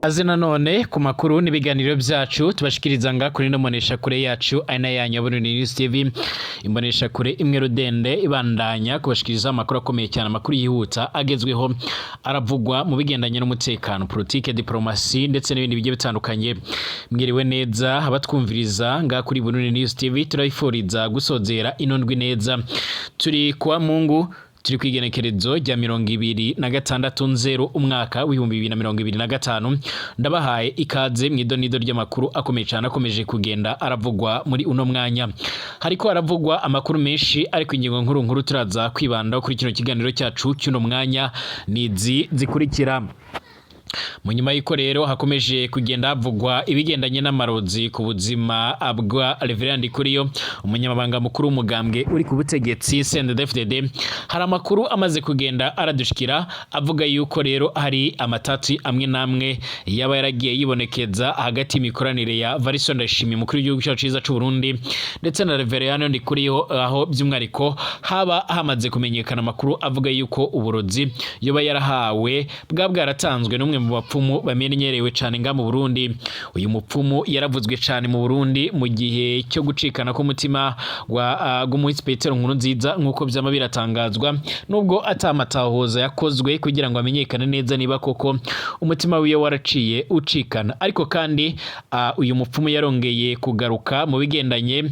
Aze nanone ku makuru n'ibiganiro byacu tubashikiriza nga kuri no monesha kure yacu aina yanyu Burundi News TV, imbonesha kure imwe rudende ibandanya kubashikiriza amakuru akomeye cyane, amakuru yihuta agezweho aravugwa mu bigendanye n'umutekano, politike, diplomasi ndetse n'ibindi bigiye bitandukanye. Mwiriwe neza abatwumviriza nga kuri Burundi News TV, turabifuriza gusozera ino ndwi neza. Turi kuwa Mungu, turi kwigenekerezo rya 26 nzero umwaka w'2025. Ndabahaye ikaze mu idonido ry'amakuru akomeye cyane akomeje kugenda aravugwa muri uno mwanya. Hariko haravugwa amakuru menshi, ariko ingingo nkuru nkuru turaza kwibandaho kuri kino kiganiro cyacu cy'uno mwanya nizi zikurikira. Mu nyuma y'uko rero hakomeje kugenda havugwa ibigendanye n'amarozi ku buzima bwa Reverend Kuriyo, umunyamabanga mukuru w'umugambwe uri ku butegetsi CNDD-FDD, hari amakuru amaze kugenda aradushikira avuga yuko rero hari amatati amwe n'amwe yaba yaragiye yibonekeza hagati y'imikoranire ya Varisto Ndayishimiye, umukuru w'igihugu cyacu cyiza c'u Burundi, ndetse na Reverend Ndikuriyo, aho by'umwihariko haba hamaze kumenyekana amakuru avuga yuko uburozi yoba yarahawe bwa bwaratanzwe n'umwe mu bapfumu bamenyerewe cyane nga mu Burundi. Uyu mupfumu yaravuzwe cyane mu Burundi mu gihe cyo gucikana k'umutima wa gw'umuhisi Petero Nkurunziza, nk'uko byama biratangazwa, nubwo atamatahoza yakozwe kugira ngo amenyekane neza niba koko umutima wiwe waraciye ucikana. Ariko kandi uyu mupfumu yarongeye kugaruka mu bigendanye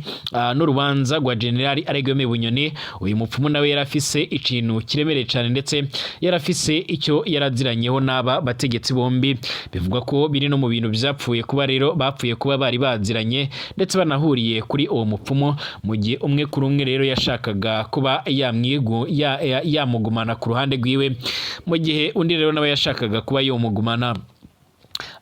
n'urubanza rwa General Aregweme Bunyoni. Uyu mupfumu nawe yarafise ikintu kiremereye cyane, ndetse yarafise icyo yaraziranyeho n'aba bategetsi bombi. Bivugwa ko biri no mu bintu byapfuye kuba rero bapfuye kuba bari baziranye, ndetse banahuriye kuri uwo mupfumu, mu gihe umwe kuri umwe rero yashakaga kuba yamwigu yamugumana ku ruhande rwiwe, mu gihe undi rero nawe yashakaga kuba yomugumana.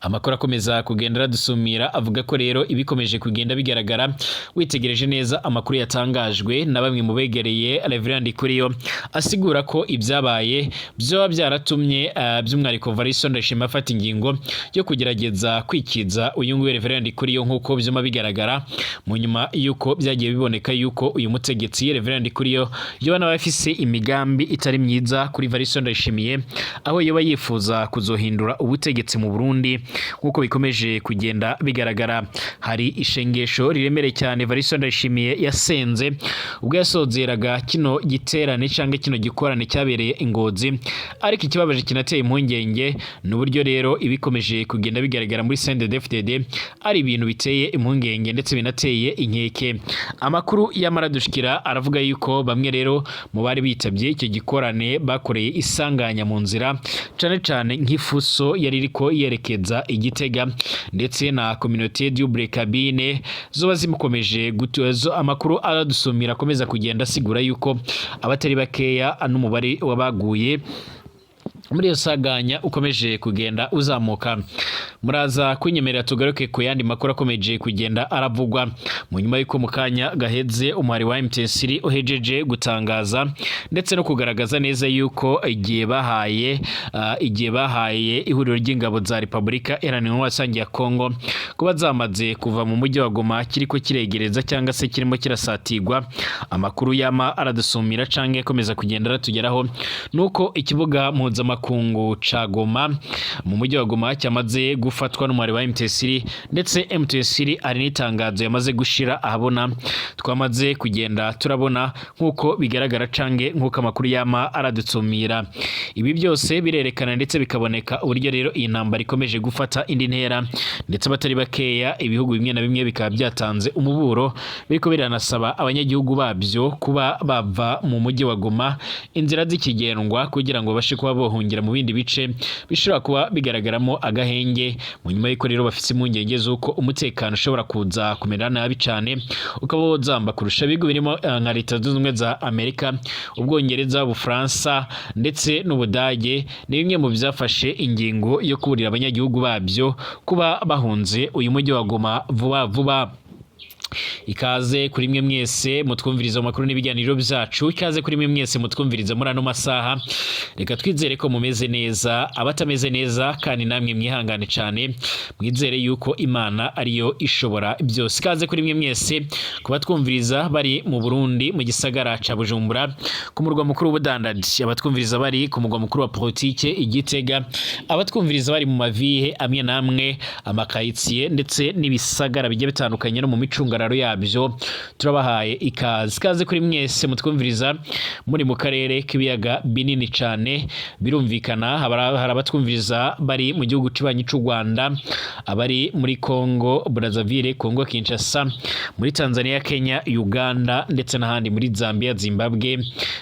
Amakuru akomeza kugenda aradusumira avuga ko rero ibikomeje kugenda bigaragara, witegereje neza amakuru yatangajwe na bamwe mu begereye Reverend Kuriyo, asigura ko ibyabaye byoba byaratumye by'umwihariko Varisto Ndayishimiye afata ingingo yo kugerageza kwikiza uyu nguyu Reverend Kuriyo, nk'uko byuma bigaragara mu nyuma y'uko byagiye biboneka yuko uyu mutegetsi Reverend Kuriyo yoba nawe afise imigambi itari myiza kuri Varisto Ndayishimiye, aho yoba yifuza kuzohindura ubutegetsi mu Burundi. Nk'uko bikomeje kugenda bigaragara, hari ishengesho riremereye cyane Varisto Ndayishimiye yasenze ubwo yasozeraga kino giterane cyangwa kino gikorane cyabereye i Ngozi. Ariko ikibabaje kinateye impungenge ni uburyo rero ibikomeje kugenda bigaragara muri CNDD-FDD ari ibintu biteye impungenge ndetse binateye inkeke. Amakuru yamaradushikira aravuga yuko bamwe rero mu bari bitabye icyo gikorane bakoreye isanganya mu nzira, cane cane nk'ifuso yari iriko yerekeza i Gitega, ndetse na communauté double cabine zoba zimukomeje gutuzo. Amakuru aradusumira akomeza kugenda asigura yuko abatari bakeya n'umubare w'abaguye muri iyo saganya ukomeje kugenda uzamuka. Muraza kunyemerera tugaruke ku yandi makuru akomeje kugenda aravugwa mu nyuma y'uko mu kanya gaheze umuhari wa M23 uhejeje gutangaza ndetse no kugaragaza neza yuko igihe bahaye ihuriro ry'ingabo za Repubulika Iharanira Intwaro ya Kongo kuba zamaze kuva mu mujyi wa Goma kiriko kiregereza cyangwa se kirimo kirasatigwa. Amakuru yama aradusumira canke akomeza kugenda aratugeraho nuko ikibuga mpuzamakungu ca Goma, mu mujyi wa Goma, cyamaze gufatwa n'umuhari wa M23, ndetse M23 ari n'itangazo yamaze gushira ahabona twamaze kugenda turabona, nk'uko bigaragara canke nk'uko amakuru yama aradutsumira. Ibi byose birerekana ndetse bikaboneka uburyo rero iyi ntambara ikomeje gufata indi ntera, ndetse abatari bakeya, ibihugu bimwe na bimwe bikaba byatanze umuburo, biriko biranasaba abanyagihugu babyo kuba bava mu mujyi wa Goma, inzira z'ikigendwa, kugira ngo babashe kuba bohungira mu bindi bice bishobora kuba bigaragaramo agahenge, mu nyuma y'uko rero bafite impungenge z'uko umutekano ushobora kuza kumera nabi cyane, ukaba wozamba kurusha. Ibihugu birimo nka Leta Zunze Ubumwe za Amerika, Ubwongereza, Ubufaransa ndetse n'Ubudage ni bimwe mu byafashe ingingo yo kuburira abanyagihugu babyo kuba bahunze uyu mujyi wa Goma vuba vuba. Ikaze kuri mwe mwese mutwumviriza mu makuru n'ibiganiro byacu, ikaze kuri mwe mwese mutwumviriza muri ano masaha. Reka twizere ko mumeze neza, abatameze neza kandi namwe mwihangane cyane, mwizere yuko Imana ariyo ishobora byose. Ikaze kuri mwe mwese kubatwumviriza bari mu Burundi, mu gisagara ca Bujumbura, ku murwa mukuru w'ubudandaji, abatwumviriza bari ku murwa mukuru wa politike i Gitega, abatwumviriza bari mu mavihe amwe n'amwe, amakayitsiye ndetse n'ibisagara bigiye bitandukanye no mu micungararo yabyo, turabahaye ikaze. Ikaze kuri mwese mutwumviriza muri mu karere k'ibiyaga binini cyane. Birumvikana hari abatwumviriza bari mu gihugu kibanyi cy'u Rwanda, abari muri Congo Brazzaville, Congo Kinshasa, muri Tanzania, Kenya, Uganda ndetse n'ahandi, muri Zambia, Zimbabwe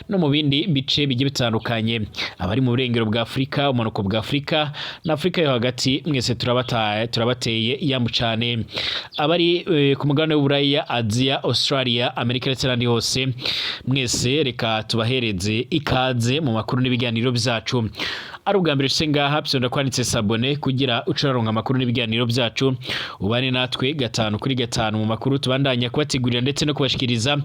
no mu bindi bice bigiye bitandukanye, abari mu burengero bwa Afurika, umanuko bwa Afurika na Afurika yo hagati, mwese turabataye, turabateye yambu cyane. Abari ku mugabane w'Uburaya, Aziya, Australia, Amerika ndetse n'ahandi hose, mwese reka tubahereze ikaze mu makuru n'ibiganiro byacu. Ari ubwa mbere ushitse ngaha, fyonda kwanditse s'abonner kugira uce uraronka amakuru n'ibiganiro byacu, ubane natwe gatanu kuri gatanu mu makuru tubandanya kubategurira ndetse no kubashikiriza.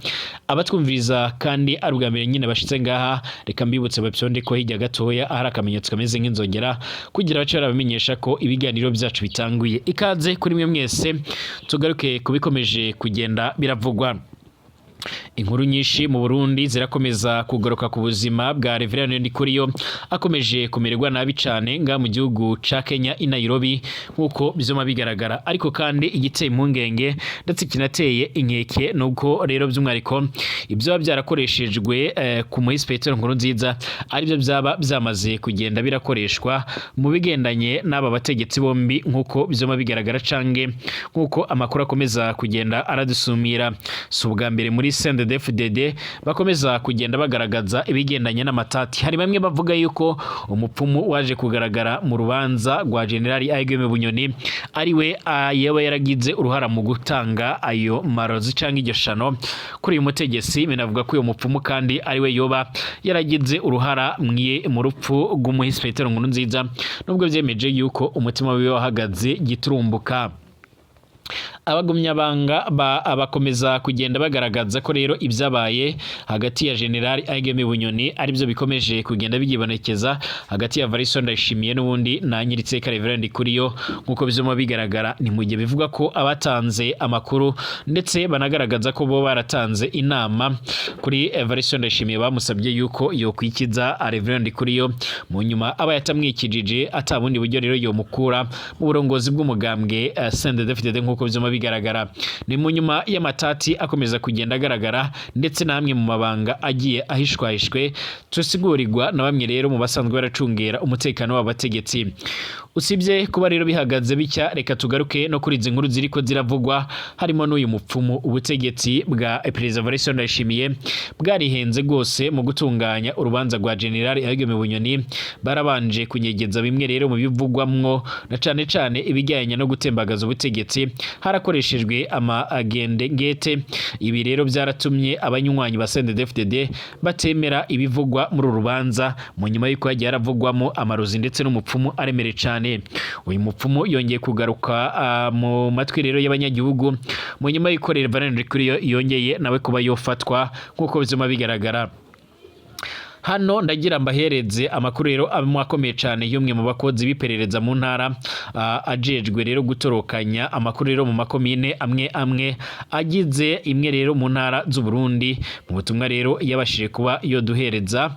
Abatwumviriza kandi ari ubwa mbere nyine bashitse ngaha, reka mbibutse bafyonde ko hirya gatoya ahari akamenyetso kameze nk'inzogera kugira bace barabamenyesha ko ibiganiro byacu bitanguye. Ikaze kuri mwe mwese, tugaruke kubikomeje kugenda biravugwa. Inkuru nyinshi mu Burundi zirakomeza kugaruka ku buzima bwa Reverend Ndikuriyo, akomeje kumererwa nabi cane nga mu gihugu ca Kenya i Nairobi, nkuko bizoma bigaragara. Ariko kandi igiteye impungenge ndetse kinateye inkeke nuko rero by'umwihariko ibyo byarakoreshejwe ku muhisi Petero Nkurunziza aribyo byaba byamaze kugenda birakoreshwa mu bigendanye n'aba bategetsi bombi, nkuko bizoma bigaragara cange nkuko amakuru akomeza kugenda aradusumira. Si ubwa mbere muri CNDD-FDD bakomeza kugenda bagaragaza ibigendanye n'amatati. Hari bamwe bavuga yuko umupfumu waje kugaragara mu rubanza rwa General Aigeme Bunyoni ari we yaba yaragize uruhara mu gutanga ayo marozi cyangwa iryo shano kuri uyu mutegetsi. Binavuga ko uyu mupfumu kandi ari we yoba yaragize uruhara mu rupfu rw'umuhisi Petero Nkurunziza, nubwo byemeje yuko umutima wiwe wahagaze giturumbuka. Abagumyabanga bakomeza kugenda bagaragaza ko rero ibyabaye hagati ya General Aigeme Bunyoni aribyo bikomeje kugenda bigibonekeza hagati ya Variso Ndayishimiye n'ubundi na Nyiritseka Reverend Kuriyo, nkuko bizoma bigaragara. Ni mu gihe bivuga ko abatanze amakuru ndetse banagaragaza ko bo baratanze inama kuri Variso Ndayishimiye, bamusabye yuko yokwikiza Reverend Kuriyo, mu nyuma aba yatamwikijije atabundi buryo rero yomukura mu burongozi bw'umugambwe CNDD-FDD, nkuko bizoma bigaragara. Ni mu nyuma y'amatati akomeza kugenda agaragara ndetse n'amwe mu mabanga agiye ahishwahishwe tusigurirwa na bamwe rero mu basanzwe baracungera umutekano w'abategetsi. Usibye kuba rero bihagaze bitya, reka tugaruke no kuri izi nkuru ziriko ziravugwa harimo n'uyu mupfumu. Ubutegetsi bwa Perezida Evariste Ndayishimiye bwarihenze rwose mu gutunganya urubanza rwa General Aigeme Bunyoni. Barabanje kunyegeza bimwe rero mu bivugwamwo, na cane cane ibijyanye no gutembagaza ubutegetsi harakoreshejwe ama agende ngete. Ibi rero byaratumye abanywanyi ba CNDD-FDD batemera ibivugwa muri uru rubanza, mu nyuma y'uko hagiye haravugwamo amarozi ndetse n'umupfumu aremereye cane. Uyu mupfumu yongeye kugaruka mu matwi rero y'abanyagihugu mu nyuma y'uko Reverend Ndikuriyo yongeye nawe kuba yofatwa, nk'uko bizuma bigaragara. Hano ndagira mbahereze amakuru rero amwe akomeye cyane y'umwe mu bakozi b'iperereza mu ntara, ajejwe rero gutorokanya amakuru rero mu makomine amwe amwe agize imwe rero mu ntara z'u Burundi. Mu butumwa rero yabashije kuba yoduhereza,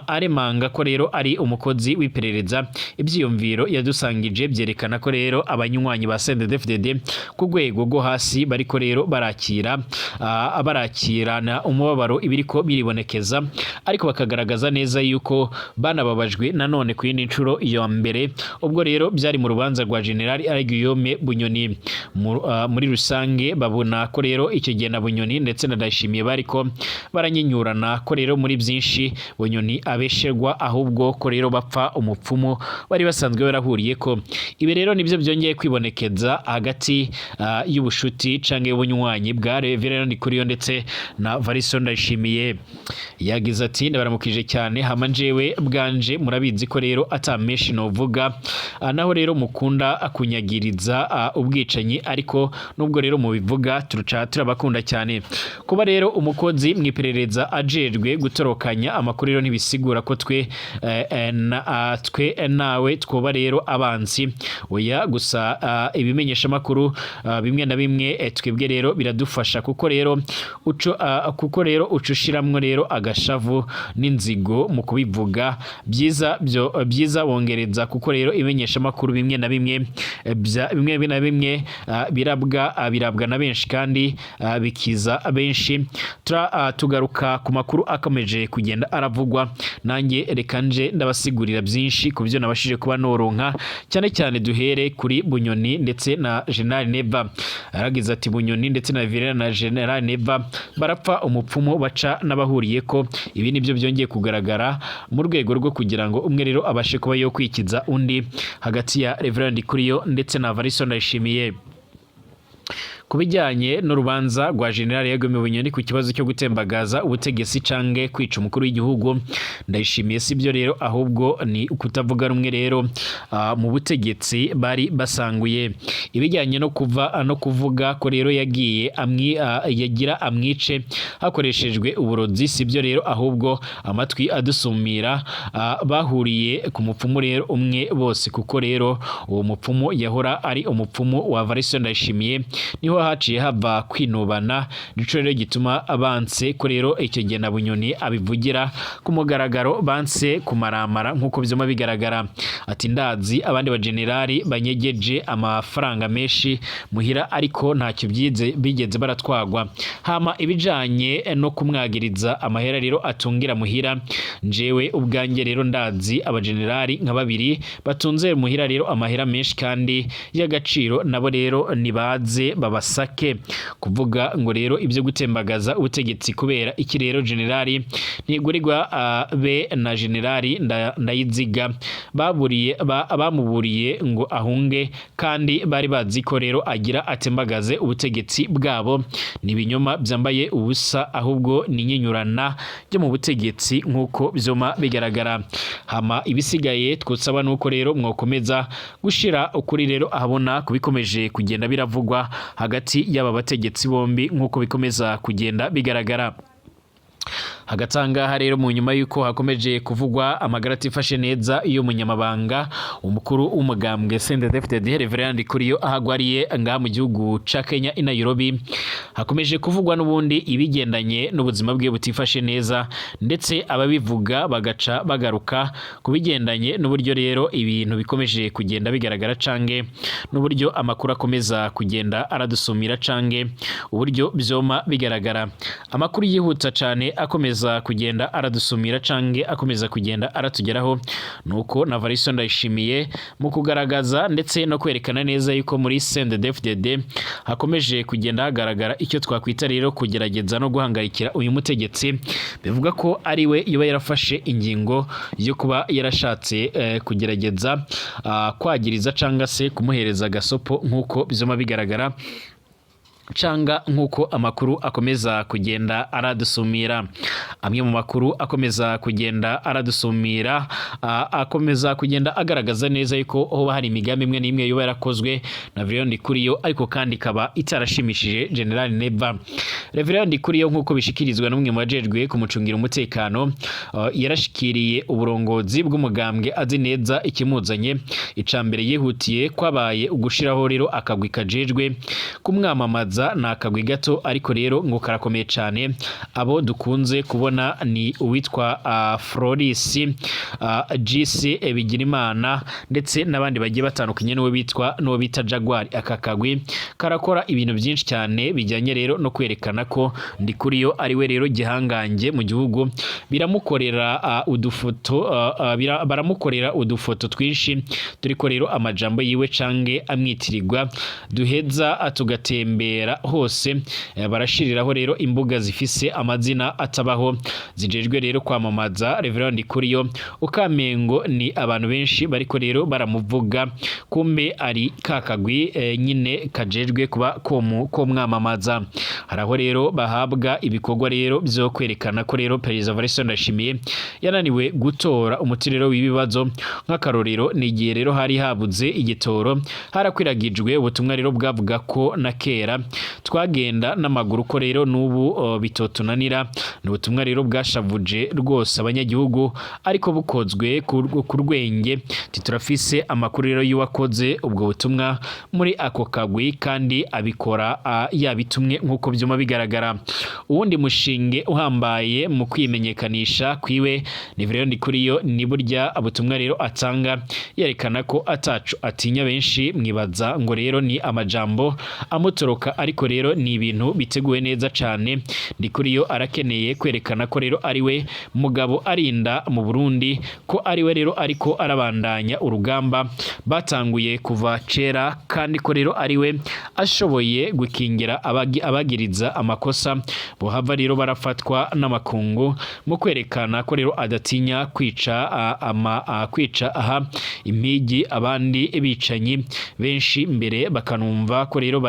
aremanga ko rero ari umukozi w'iperereza. Ibyiyumviro yadusangije byerekana ko rero abanywanyi ba CNDD-FDD ku rwego rwo hasi bariko rero barakirana umubabaro ibiriko biribonekeza, ariko bakagaragaza neza yuko banababajwe nanone ku yindi nshuro iyo mbere ubwo rero byari mu rubanza rwa General Guillaume Bunyoni. Muri rusange babona ko rero icyo gihe na Bunyoni ndetse na Ndayishimiye bariko baranyinyurana, ko rero muri byinshi Bunyoni abesherwa, ahubwo ko rero bapfa umupfumu bari basanzwe barahuriye ko. Ibi rero nibyo byongeye kwibonekeza hagati y'ubushuti canke y'ubunywanyi bwa Reverend Ndikuriyo ndetse na Variso Ndayishimiye. Yagize ati: Ndabaramukije cyane. Hama njewe bwanje murabizi ko rero ata menshi novuga. Naho rero mukunda kunyagiriza ubwicanyi, ariko nubwo rero mubivuga turuca turabakunda cyane. Kuba rero umukozi mwiperereza ajejwe gutorokanya amakuru rero ntibisigura ko twe twe nawe twoba rero abansi. Oya, gusa ibimenyesha makuru bimwe na bimwe twebwe rero biradufasha, kuko rero uco ushiramwo rero agashavu n'inzigo mu kubivuga. Byiza byo byiza wongereza, kuko rero imenyesha makuru bimwe na bimwe bimwe na bimwe birabwa na benshi kandi bikiza benshi. Tugaruka ku makuru akomeje kugenda aravugwa. Nanjye reka nje ndabasigurira byinshi ku byo nabashije kuba noronka, cyane cyane duhere kuri Bunyoni ndetse na General Neva. Aragize ati: "Bunyoni ndetse na Verena na General Neva barapfa umupfumu baca n'abahuriye ko." Ibi nibyo byongeye kugaragara mu rwego rwo kugira ngo umwe rero abashe kuba yo kwikiza undi hagati ya Reverend Ndikuriyo ndetse na Variso Ndayishimiye. Ku bijyanye n'urubanza rwa General Yagome Bunyoni ku kibazo cyo gutembagaza ubutegetsi cange kwica umukuru w'igihugu Ndayishimiye, sibyo rero, ahubwo ni ukutavuga rumwe rero mu butegetsi bari basanguye. Ibijyanye no kuva no kuvuga ko rero yagiye yagira amwice hakoreshejwe uburozi, sibyo rero, ahubwo amatwi adusumira bahuriye ku mupfumu rero umwe bose, kuko rero uwo mupfumu yahora ari umupfumu wa Variso Ndayishimiye, niho haciye hava kwinubana. Nico rero gituma banse ko rero icyo gihe na Bunyoni abivugira ku mugaragaro, banse kumaramara nk'uko byuma bigaragara. Ati: "Ndazi abandi bajenerali banyegeje amafaranga menshi muhira, ariko ntacyo byize bigeze baratwagwa." Hama ibijanye no kumwagiriza amahera rero atungira muhira, njewe ubwanjye rero ndazi abajenerali nka babiri batunze muhira rero amahera menshi kandi y'agaciro, nabo rero nibaze babasake. Kuvuga ngo rero ibyo gutembagaza ubutegetsi kubera iki rero generali Ntigurirwa be na generali Ndayiziga baburiye bamuburiye ngo ahunge, kandi bari bazi ko rero agira atembagaze ubutegetsi bwabo, ni ibinyoma byambaye ubusa, ahubwo ni inyinyurana ryo mu butegetsi nk'uko byoma bigaragara. Hama ibisigaye twosaba nuko rero mwokomeza gushira ukuri rero ahabona kubikomeje kugenda biravugwa hagati y'aba bategetsi bombi nk'uko bikomeza kugenda bigaragara. Hagati aha ngaha rero, mu nyuma y'uko hakomeje kuvugwa amagara atifashe neza iyo umunyamabanga umukuru w'umugambwe CNDD-FDD Reverend Ndikuriyo ahagwariye ngaha mu gihugu ca Kenya i Nairobi, hakomeje kuvugwa n'ubundi ibigendanye n'ubuzima bwe butifashe neza, ndetse ababivuga bagaca bagaruka ku bigendanye n'uburyo rero ibintu bikomeje kugenda bigaragara, cange n'uburyo amakuru akomeza kugenda aradusumira, cange uburyo byoma bigaragara. Amakuru yihuta cane akomeza kugenda aradusumira cange akomeza kugenda aratugeraho nuko na Variso Ndayishimiye mu kugaragaza ndetse no kwerekana neza yuko muri CNDD-FDD hakomeje kugenda hagaragara icyo twakwita rero kugerageza no guhangayikira uyu mutegetsi, bivuga ko ari we yoba yarafashe ingingo yo kuba yarashatse kugerageza kwagiriza canga se kumuhereza agasopo nk'uko bizoma bigaragara canga nk'uko amakuru akomeza kugenda aradusumira. Amwe mu makuru akomeza kugenda aradusumira akomeza kugenda agaragaza neza yuko hoba hari imigambi imwe n'imwe yoba yarakozwe na Reverend Ndikuriyo, ariko kandi ikaba itarashimishije General Neva. Reverend Ndikuriyo, nk'uko bishikirizwa n'umwe mu bajejwe kumucungira umutekano, yarashikiriye uburongozi bw'umugambwe azi neza ikimuzanye. Icambere yihutiye kwabaye ugushiraho rero akagwi kajejwe kumwamamaza. Ni akagwi gato, ariko rero ngo karakomeye cyane. Abo dukunze kubona ni uwitwa Floris GC Bigirimana ndetse n'abandi bagiye batandukanye n'uwo bita Jaguar. Aka kagwi karakora ibintu byinshi cyane bijyanye rero no kwerekana ko Ndikuriyo ari we rero gihangange mu gihugu. Biramukorera udufoto baramukorera udufoto twinshi turiko rero amajambo yiwe cange amwitirirwa, duheza tugatembera. kugera hose. Barashiriraho rero imbuga zifise amazina atabaho zijejwe rero kwamamaza Reverend Ndikuriyo, ukamengo ni abantu benshi bariko rero baramuvuga, kumbe ari kakagwi nyine kajejwe kuba komwamamaza. Haraho rero bahabwa ibikorwa rero vyo kwerekana ko rero Perezida Evariste Ndayishimiye yananiwe gutora umuti rero w'ibibazo. Nk'akarorero, ni igihe rero hari habuze igitoro, harakwiragijwe ubutumwa rero bwavuga ko na kera twagenda n'amaguru, ko rero n'ubu bitotunanira. Ni ubutumwa rero bwashavuje rwose abanyagihugu, ariko bukozwe ku rwenge. Titurafise amakuru rero y'uwakoze ubwo butumwa muri ako kagwi, kandi abikora yabitumwe nk'uko vyuma bigaragara. Uwundi mushinge uhambaye mu kwimenyekanisha kwiwe ni Reverend Ndikuriyo, ni burya ubutumwa rero atanga yerekana ko ataco atinya. Benshi mwibaza ngo rero ni amajambo amutoroka, ariko rero ni ibintu biteguwe neza cane. Ndikuriyo arakeneye kwerekana ko rero ari we mugabo arinda mu Burundi, ko ari we rero ariko arabandanya urugamba batanguye kuva kera, kandi ko rero ari we ashoboye gukingira abagiriza amakosa bohava rero barafatwa n'amakungu, mu kwerekana ko rero adatinya kwica aha impigi abandi bicanyi benshi, mbere bakanumva ko rero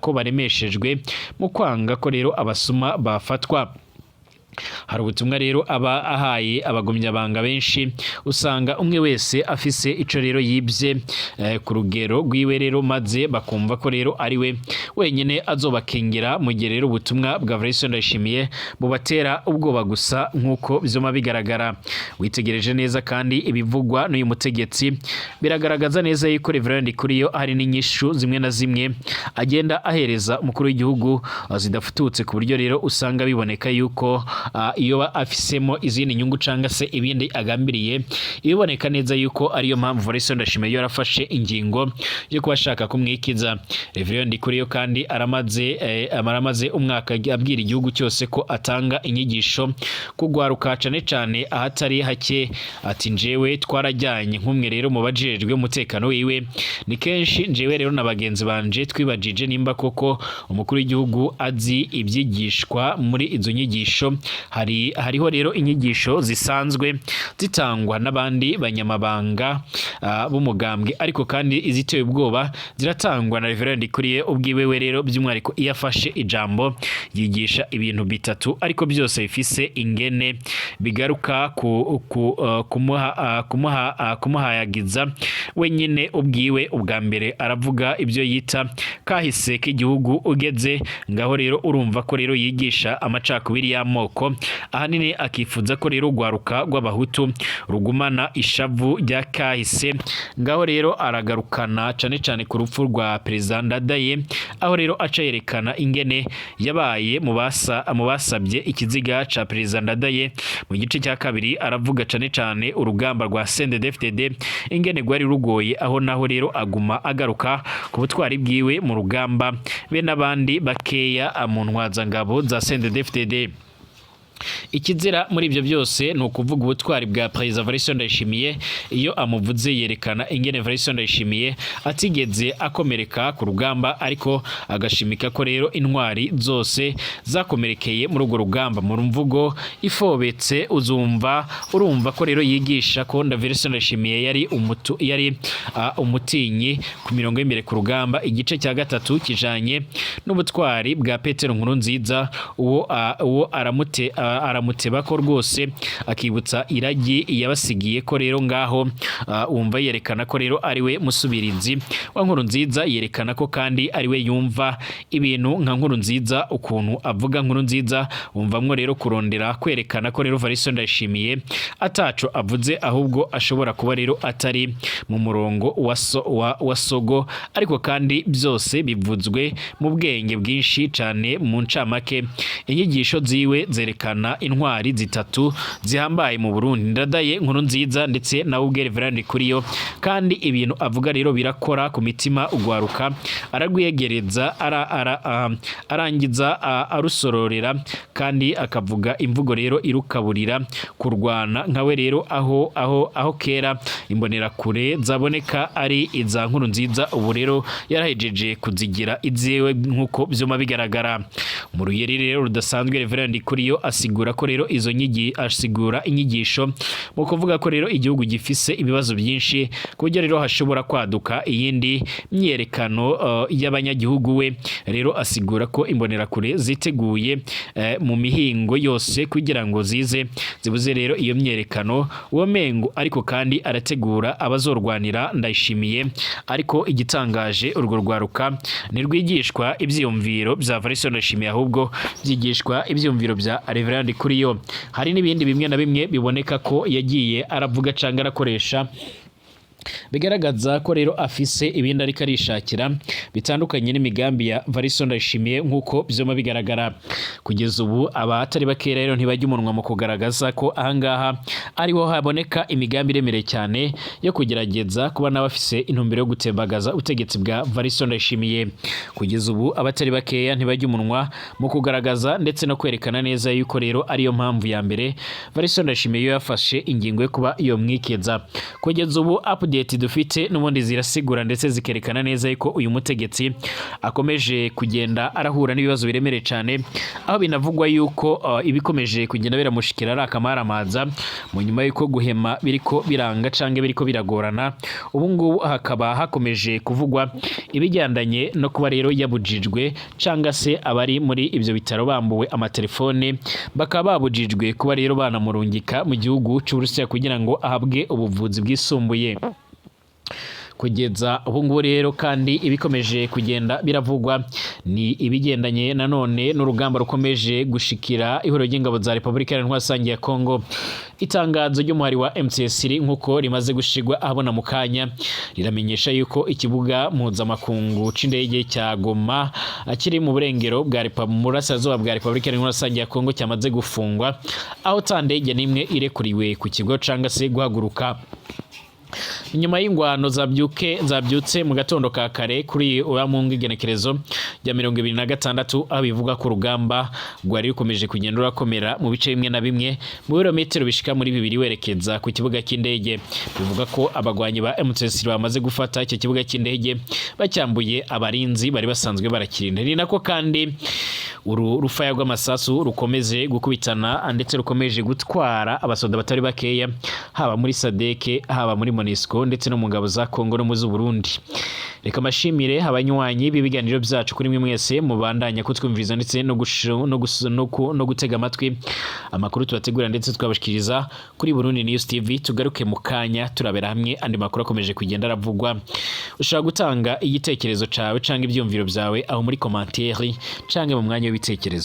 ko baremeshejwe mu kwanga ko rero abasuma bafatwa. Hari ubutumwa rero aba ahaye abagumyabanga benshi, usanga umwe wese afise ico rero yibye ku rugero rwiwe rero, maze bakumva ko rero ari we wenyene azobakingira, mu gihe rero ubutumwa bwa Evariste Ndayishimiye bubatera ubwoba gusa, nk'uko vyoma bigaragara. Witegereje neza kandi ibivugwa n'uyu mutegetsi, biragaragaza neza yuko Reverend Ndikuriyo hari n'inyishu zimwe na zimwe agenda ahereza umukuru w'igihugu zidafututse, ku buryo rero usanga biboneka yuko iyo afisemo izindi nyungu canga se ibindi agambiriye. Ibiboneka neza yuko ariyo mpamvu Evariste Ndayishimiye yarafashe ingingo yo kuba ashaka kumwikiza. Reverend Ndikuriyo kandi aramaze umwaka abwira igihugu cyose ko atanga inyigisho kugwaruka, cane cane ahatari hake ati: "Njewe twarajyanye nk'umwe rero mu bajejwe umutekano wiwe. Ni kenshi njewe rero na bagenzi banje twibajije nimba koko umukuru w'igihugu azi ibyigishwa muri izo nyigisho." Hariho rero inyigisho zisanzwe zitangwa n'abandi banyamabanga b'umugambwe, ariko kandi iziteye ubwoba ziratangwa na Reverend Ndikuriye ubwiwe. We rero by'umwihariko iyo afashe ijambo yigisha ibintu bitatu, ariko byose bifise ingene bigaruka ku kumuhayagiza wenyine ubwiwe. Ubwa mbere aravuga ibyo yita kahise k'igihugu. Ugeze ngaho rero urumva ko rero yigisha amacakubiri y'amoko, ahanini akifuza ko rero urwaruka rw'abahutu rugumana ishavu rya kahise. Ngaho rero aragarukana cane cane ku rupfu rwa Perezida Ndadaye, aho rero aca yerekana ingene yabaye mu basabye ikiziga ca Perezida Ndadaye. Mu gice cya kabiri aravuga cane cane urugamba rwa CNDD-FDD, ingene rwari rugoye, aho naho rero aguma agaruka ku butwari bwiwe mu rugamba be n'abandi bakeya mu ntwazangabo za CNDD-FDD. Ikizira muri ibyo byose ni ukuvuga ubutwari bwa Perezida Evariste Ndayishimiye. Iyo amuvuze yerekana ingene Evariste Ndayishimiye atigeze akomereka ku rugamba, ariko agashimika ko rero intwari zose zakomerekeye muri urwo rugamba. Mu mvugo ifobetse uzumva urumva ko rero yigisha ko Evariste Ndayishimiye yari umutinyi ku mirongo y'imbere ku rugamba. Igice cya gatatu kijanye n'ubutwari bwa Petero Nkurunziza. Uwo aramuteba ko rwose, akibutsa iragi yabasigiye ko rero ngaho wumva yerekana ko rero ari we musubirizi wa Nkurunziza. Yerekana ko kandi ari we yumva ibintu nka Nkurunziza. Ukuntu avuga Nkurunziza wumvamwo rero kurondera kwerekana ko rero Evariste Ndayishimiye ataco avuze, ahubwo ashobora kuba rero atari mu murongo wa sogo. Ariko kandi byose bivuzwe mu bwenge bwinshi cane. Mu ncamake, inyigisho ziwe zerekana Kuzana intwari zitatu zihambaye mu Burundi, Ndadaye, Nkuru Nziza ndetse na ubwe Reverend Ndikuriyo. Kandi ibintu avuga rero birakora ku mitima, ugwaruka aragwiyegereza, arangiza arusororera, kandi akavuga imvugo rero irukaburira kurwana nkawe. Rero aho kera imbonerakure zaboneka ari iza Nkuru Nziza, ubu rero yarahejeje kuzigira iziwe nk'uko vyuma bigaragara mu ruyeri rero rudasanzwe. Reverend Ndikuriyo asigura ko rero izo nyigi asigura inyigisho mu kuvuga ko rero igihugu gifise ibibazo byinshi, ku buryo rero hashobora kwaduka iyindi myiyerekano y'abanyagihugu. We rero asigura ko imbonerakure ziteguye mu mihingo yose kugira ngo zize zibuze rero iyo myiyerekano uwo mengo, ariko kandi arategura abazorwanira Ndayishimiye. Ariko igitangaje, urwo rwaruka ntirwigishwa ivyiyumviro vya Varisto Ndayishimiye, ahubwo byigishwa ivyiyumviro vya Reverend Ndikuriyo. Hari n'ibindi bimwe na bimwe biboneka ko yagiye aravuga canke arakoresha, bigaragaza ko rero afise ibindi ariko arishakira bitandukanye n'imigambi ya Varisto Ndayishimiye nk'uko vyoma bigaragara kugeza ubu. Abatari bake rero ntibajya umunwa mu kugaragaza ko ahangaha ariho haboneka imigambi iremereye cyane yo kugerageza kuba n'abafise intumbero yo gutembagaza ubutegetsi bwa Varisto Ndayishimiye. Kugeza ubu abatari bakeya ntibajya umunwa mu kugaragaza ndetse no kwerekana neza yuko rero ariyo mpamvu ya mbere Varisto Ndayishimiye yo yafashe ingingo yo kuba iyo mwikeza. Kugeza ubu update dufite n'ubundi zirasigura ndetse zikerekana neza yuko uyu mutegetsi akomeje kugenda arahura n'ibibazo biremereye cyane, aho binavugwa yuko ibikomeje kugenda biramushikira ari akamaramaza mu nyuma yuko guhema biriko biranga canke biriko biragorana. Ubu ngubu hakaba hakomeje kuvugwa ibigendanye no kuba rero yabujijwe, canga se abari muri ibyo bitaro bambuwe amatelefone, bakaba babujijwe kuba rero banamurungika mu gihugu c'Uburusiya kugira ngo ahabwe ubuvuzi bwisumbuye. Kugeza ubu ngubu rero kandi ibikomeje kugenda biravugwa ni ibigendanye nanone n'urugamba rukomeje gushikira ihuriro ry'ingabo za Repubulika Iharanira Rusange ya Kongo. Itangazo ry'umuhari wa MTS nk'uko rimaze gushigwa ahabona mu kanya riramenyesha yuko ikibuga mpuzamakungu c'indege cya Goma kiri mu burengero bwa mu burasirazuba bwa Repubulika Iharanira Rusange ya Kongo cyamaze gufungwa, aho ta ndege n'imwe irekuriwe ku kigo canga se guhaguruka, inyuma y'ingwano zabyutse mu gatondo ka kare kuri uwa mungu igenekerezo rya 26, aho bivuga ko urugamba rwari rukomeje kugenda rurakomera mu bice bimwe na bimwe mu birometero bishika muri 2 werekeza ku kibuga cy'indege. Bivuga ko abagwanyi ba M23 bamaze gufata icyo kibuga cy'indege, bacyambuye abarinzi bari basanzwe barakirinda. Ni nako kandi uru rufaya rw'amasasu rukomeje gukubitana ndetse rukomeje gutwara abasoda batari bakeya, haba muri SADC, haba muri MONUSCO ndetse no mu ngabo za Kongo no mu z'Uburundi. Reka mashimire abanywanyi b'ibiganiro byacu kuri mwe mwese mubandanya kutwumviriza ndetse no gutega amatwi amakuru tubategura ndetse twabashikiriza kuri Burundi News TV. Tugaruke mu kanya turabera hamwe andi makuru akomeje kugenda aravugwa. Ushobora gutanga igitekerezo cawe canke ivyumviro byawe aho muri commentaire canke mu mwanya w'ibitekerezo.